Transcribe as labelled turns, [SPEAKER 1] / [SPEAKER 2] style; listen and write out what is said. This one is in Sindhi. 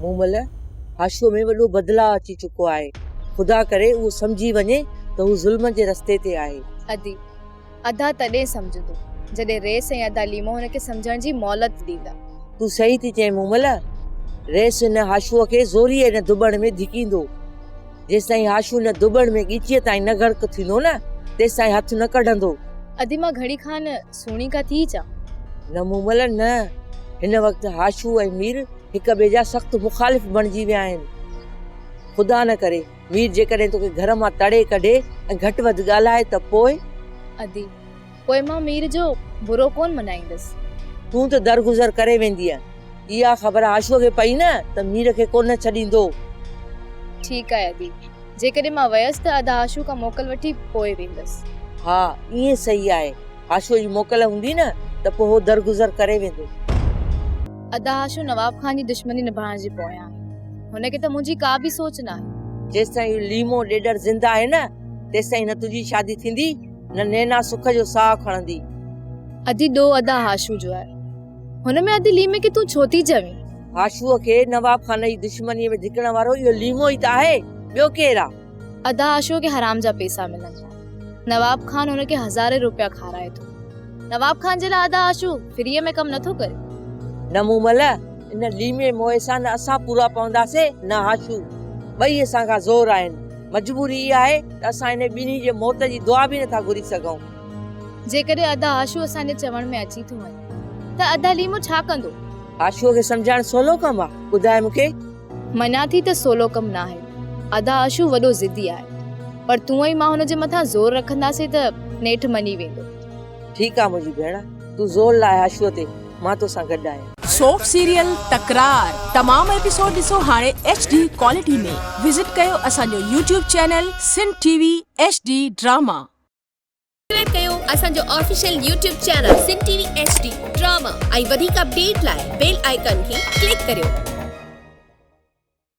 [SPEAKER 1] مومل، هاشوء ۾ وڏو بدلاء اچي چڪو آهي. خدا ڪري اهو سمجهي وڃي ته هو ظلم جي رستي تي آهي.
[SPEAKER 2] ادي، ادا تڏهن سمجهندو، جڏهن ريس ۽ ادا ليمو هن کي سمجهڻ جي مهلت ڏيندا.
[SPEAKER 1] تون صحيح ٿي چئين مومل، ريس هن هاشوء کي زوريء هن ڌٻڻ ۾ ڌڪيندو. جيستائين هاشو هن ڌٻڻ ۾ ڳچيء تائين نه غرق ٿيندو نه، تيستائين هٿ نه ڪڍندو.
[SPEAKER 2] ادي مان گهڙي کان سهڻي ڪا ٿي اچان.
[SPEAKER 1] نه مومل نه، هن وقت هاشو ۽ مير هڪ ٻئي جا سخت مخالف بڻجي ويا آهن. خدا نه ڪري، مير جيڪڏهن توکي گهر مان تڙي ڪڍي ۽ گهٽ وڌ ڳالهائي ته پوء؟
[SPEAKER 2] ادي، پوء مان مير جو برو ڪونه منائيندس.
[SPEAKER 1] تون ته درگذر ڪري ويندينء. اها خبر هاشوء کي پئي نه ته مير کي ڪونه ڇڏيندو.
[SPEAKER 2] ٺيڪ آهي ادي، جيڪڏهن مان ويس ته ادا هاشو کان موڪل وٺي پوء ويندس.
[SPEAKER 1] ها، ائين صحيح آهي. هاشوء جي موڪل هوندي نه ته پوء هو درگذر ڪري ويندو.
[SPEAKER 2] ادا هاشو نواب خان جي دشمني نڀائڻ جي پويان آهي. هن کي ته منهنجي ڪا به سوچ ناهي.
[SPEAKER 1] جيستائين اهو ليمو ڏيڏر زنده آهي نه، تيستائين نه تنهنجي شادي ٿيندي، نه نينا سک جو ساهه کڻندي.
[SPEAKER 2] ادي ڏوهه ادا هاشو جو آهي. هن ۾ ادي ليمي کي تون ڇو ٿي چوين؟
[SPEAKER 1] هاشوء کي نواب خان جي دشمنيء ۾ ڌڪڻ وارو اهو ليمو ئي ته آهي، ٻيو ڪير آ؟
[SPEAKER 2] ادا هاشوء کي حرام جا پيسا ملن ٿا. نواب خان هن کي هزارين روپيا کارائي ٿو. نواب خان جي لاء ادا هاشو فريء ۾ ڪم نٿو ڪري.
[SPEAKER 1] نه مومل، ان ليمي موئي سان نه اسان پورا پونداسين نه هاشو. ٻئي اسان کان زور آهن. مجبوري اها آهي ته اسان انهي ٻنهي جي موت جي دعا به نٿا گهري سگهون.
[SPEAKER 2] جيڪڏهن ادا هاشو اسان جي چوڻ ۾ اچي ٿو وڃي ته ادا ليمو ڇا ڪندو؟
[SPEAKER 1] هاشوء کي سمجهائڻ سولو ڪم آ؟ ٻڌاء مون کي.
[SPEAKER 2] مڃان ٿي ته سولو ڪم ناهي. ادا هاشو وڏو ضدي آهي. پر تون ۽ مان هن جي مٿان زور رکنداسين ته نيٺ مڃي ويندو.
[SPEAKER 1] ٺيڪ آ منهنجي ڀيڻ، تون زور لاء هاشوء تي، مان توسان گڏ آهيان.
[SPEAKER 3] سوپ سيريل تڪرار تمام ايپيسوڊ ڏسو هاڻي ايڇ ڊي ڪوالٽي ۾ وزٽ ڪيو اسان جو YouTube channel Sindh T V H D drama.
[SPEAKER 4] Subscribe ڪيو اسان جو official YouTube channel Sindh T V H D drama ۽ وڌيڪ اپڊيٽ لاء بيل آئيڪان کي ڪلڪ ڪريو.